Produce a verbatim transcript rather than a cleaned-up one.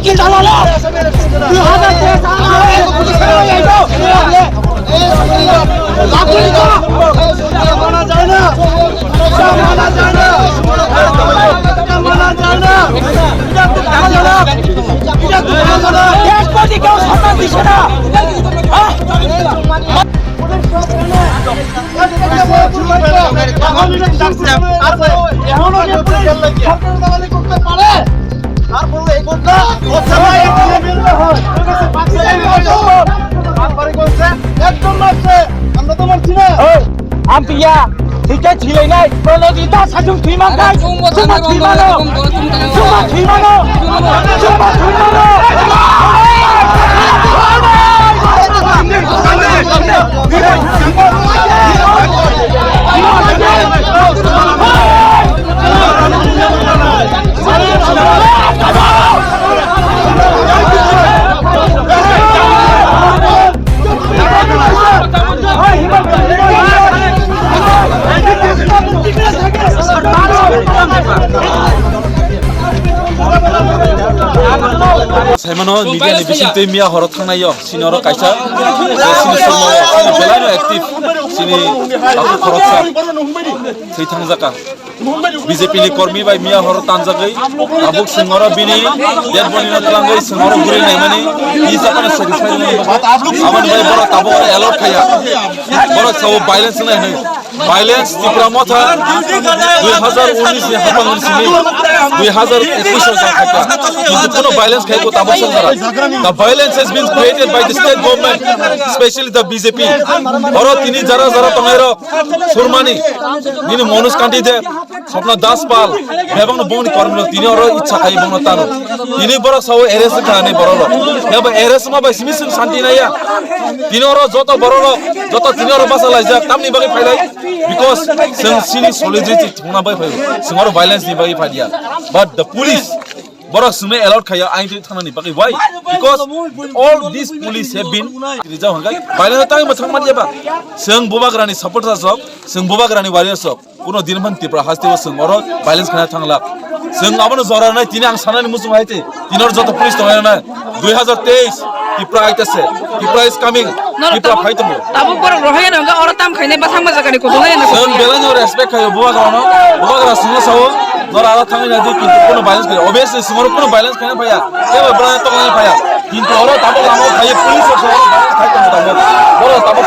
কি জানালো? দুই হাজার তেইশ সালে এই ঘোষণা হয়ে গেল। মানা যায় না। মানা যায় না। মানা যায় না। এটা তো মানা যায় না। এটা তো মানা যায় না। দেশ প্রতি কেউ সম্মান দিচ্ছে না। হ্যাঁ? এখনো কি পুলিশ সরকার দালালি করতে পারে? তারপরে এই ঘটনা, ঘটনা একদম মিলতে হয়। তারপরে বলছে, একদম মারছে, আমরা তো মারছি না। Ang piya, thik khe thilai nai, kono di ta sajung thwi man kai, chuma thwi mano, chuma thwi mano, chuma thwi mano. Saimano media ni bising twi miya horo thangnai yo, sini oro kaisa, sini sini belai no active, sini tabuk khoroksa thwi thangjaka. B J P ni kormi bai miya horo tanjagwi tabuk singoro bini dead body no twlangwi singoro guri naimani, i sakano satisfy nai. Aboni bai borok tabuk oro alert khaya. Borok sao violence nai hinwi. Violence Tipra Motha dui hazar unis ni hapang ni simi dui hazar ekush o jang khaikha. Kintu kono violence khaibo tabuk songkara. The violence has been created by the state government, especially the B J P. Oro tini jara jara tongnai rok surmani nini Manoj Kanti de Swapna Das Pal, bebakno bongni kormino tini oro ichha khai bongno tano. Tini borok sao arrest kha hinwi borok rok. Eba arrest ma bai simi sing santi naiya. Tini oro joto borok rok, joto tini oro basa laijak, tamni bagwi phailai? Because sing sini solidarity thungna bai phai. Sing oro violence ni bagwi phaiya. But the police, borok sumai alert khaiya, ain twi thangnani bagwi. Why? Because all these police have been rijak hwnkhai violence tangwi mwthang man jeba. Sing bubagrani supporters rok, sing bubagrani warriors rok. Kuno din phan Tripura haste o sing oro violence khana thangla. Sing abono jora nai tini ang sanani muchung hai te. Tini oro joto police tongnai na. Dui hazar teis, Tripura aitase. Tripura is coming. Tripura phai tongo. Tabuk borok rohai no ga oro tam khaine bathang ma jagani kodonai na. Sing belai no respect khayo bubagrano. Bubagra singno sao. Nora aro thangwi na di kintu kuno violence khayo. Obviously sing oro kuno violence khana phaya. Kebo bra tongnai phaya. Kintu oro tabuk lama phai police rok oro violence khai tongo tabuk. Boro tabuk